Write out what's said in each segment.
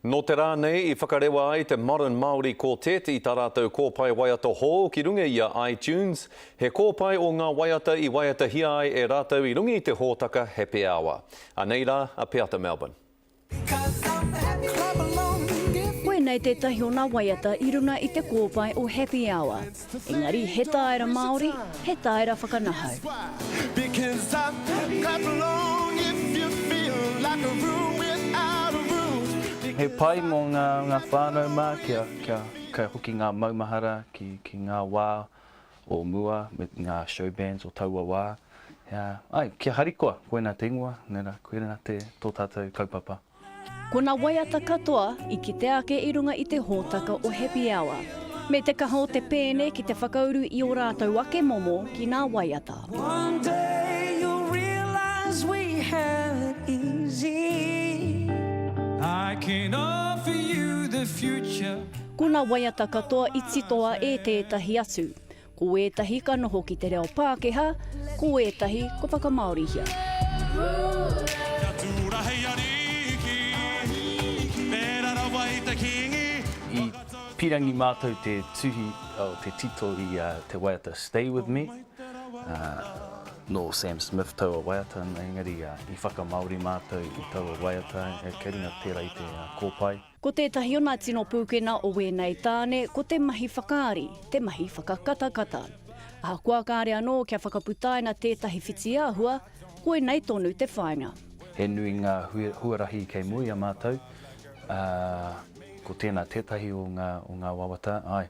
Nō te rā nei i whakarewa ai te Modern Māori Quartet i tā rātou kōpae waiata hou ki runga i a iTunes, he kōpae o ngā waiata i waiatahia ai e rātou i runga i te hōtaka Happy Hour. Anei rā a Peata Melbourne. Koinei tētahi o ngā waiata i runga i te kōpae o Happy Hour, engari he tāera Māori, he tāera whakanahau. He pai mō ngā ngā whānau mā kia kia kia hoki ngā maumahara ki ki ngā wā o mua me ngā show bands o taua wā. Yeah, ai, kia harikoa, koinā te ingoa, nē rā, koinā te tō tātou kaupapa. Ko na waiata katoa i kitea ake i runga i te hōtaka o Happy Hour, me te kaha o te pēne ki te whakauru i ō rātou ake momo ki nā waiata. One day you'll realise we had it easy I can offer you the future. Ko na waiata katoa i titoa e tētahi atu, Ko ētahi ka noho ki te reo Pākehā, ko ētahi kua whakamāorihia. Kia tū ra hei ariki, pērā rawa i te kīngi. I pīrangi mātou te tuhi, te tito i te waiata Stay With Me, nō Sam Smith taua waiata, engari i whakamāori mātou i taua waiata, kei runga tērā i te kōpae. Ko tētahi o nā tino pūkena o wēnei tāne ko te mahi whakaari, te mahi whakakatakata. Ahakoa kāre anō kia whakaputaina tētahi whitiāhua, koinei tonu te whāinga. He nui ngā huarahi kei mua i a mātou, ā, ko tēnā tētahi o ngā, o ngā wawata, āe,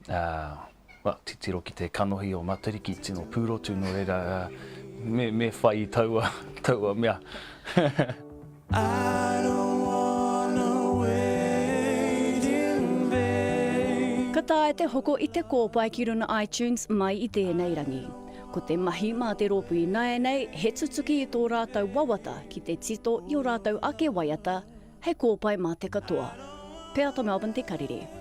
ā, well, titiro ki te kanohi o Matariki, tino pūrotu, nō reira, me, me whai i taua, taua mea. I don't wanna wait in vain. Ka taea te hoko i te kōpae ki runa iTunes mai i tēnei rangi. Ko te mahi mā te rōpū ināianei he tutuki i tō rātou wawata ki te tito i ō rātou ake waiata hei kōpae mā te katoa. Peata Melbourne Te Karere.